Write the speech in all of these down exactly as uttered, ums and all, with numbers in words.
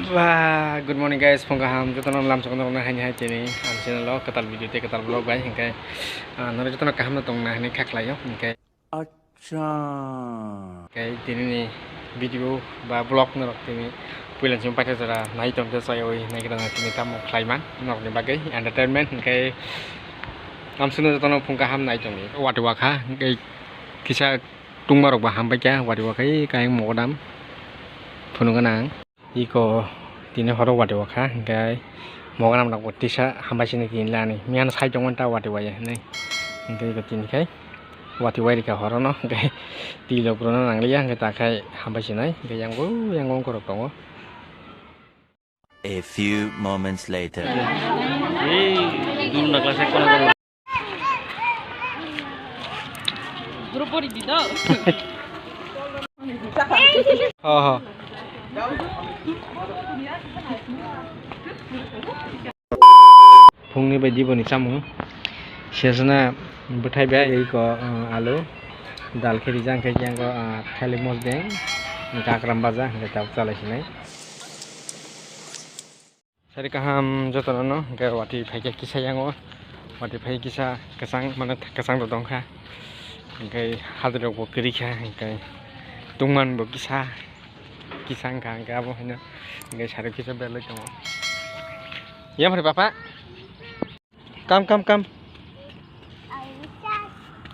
Wah, good morning guys, phung kaham jotono lamsok norokno haini hai tini ang channel o kwtal video tei kwtal vlog bai hinkhe, ah, norok jotono kaham no tongna hinwi kha khlaio hinkhe. Acha. Hinkhe tini ni video ba vlog norok tini puila simi paithak jora nai tongkhe chayoi nai khe tini tamo khlaiman norokni bagwi entertainment hinkhe amsino jotono phung kaham nai tongdi. Wati wakha hinkhe kisa tungma rok ba hambai kha wati wakha ei kayang mogodam phunukgana ang. Iko tini horo wati wakha, hinkhe moganam rok bo tisa hambai sini tini lani. Miyan sai tongmani ta wati waya hinwi. Hinkhe iko tini khai wati wai rikha horo no, hinkhe twi rok rwna nangliya, hinkhe ta khai hambai sinai. Hinkhe yang bo, yang bo wngkhorok tongo. A few moments later. Ei, dul nagla sai kono kono. Group pori di do. Ho, ho. Phungni bai diboni chamung. Sesna bwthai bai iko, uh, alu. Dal khe rijak, hwnkhe yang ko, uh, thailik mosdeng, kakram baja, hwnkhe tabuk chalai sinai. Sari kaham jotono no, hwnkhe wati phaikhe kisa yango, wati phai kisa kwchang, mane kwchang rok tongkha, hwnkhe hadrok bo kwrwi kha, hwnkhe tungman bo kisa, kisa wngkha, hwnkhe abo haino, hwnkhe sari kisa belai tongo. Yang phari papa? Come, come, come.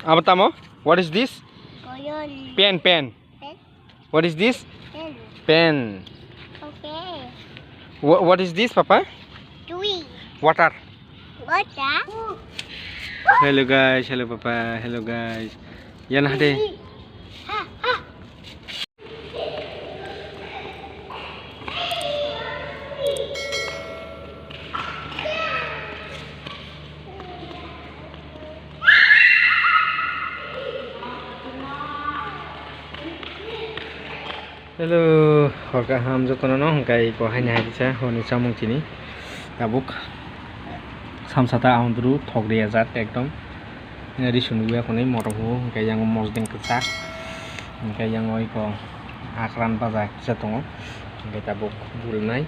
Abo tamo? What is this? Koyon. Pen, pen. Pen? What is this? Pen. Pen. Okay. Wha-, what is this, Papa? Tui. Water. Water. Hello guys, hello Papa, hello guys. Yan hade. Ha, ha. Hello, hor kaham jotono no, hwnkhe iko haini hai kisa horni chamung tini. Tabuk samsa ta ahondru thok rijak ekdom. Ri swnwi ya khwnwi motom huo, hwnkhe yang mosdeng kwchak, hwnkhe yang iko akran baja kisa tongo, hwnkhe tabuk bulnai.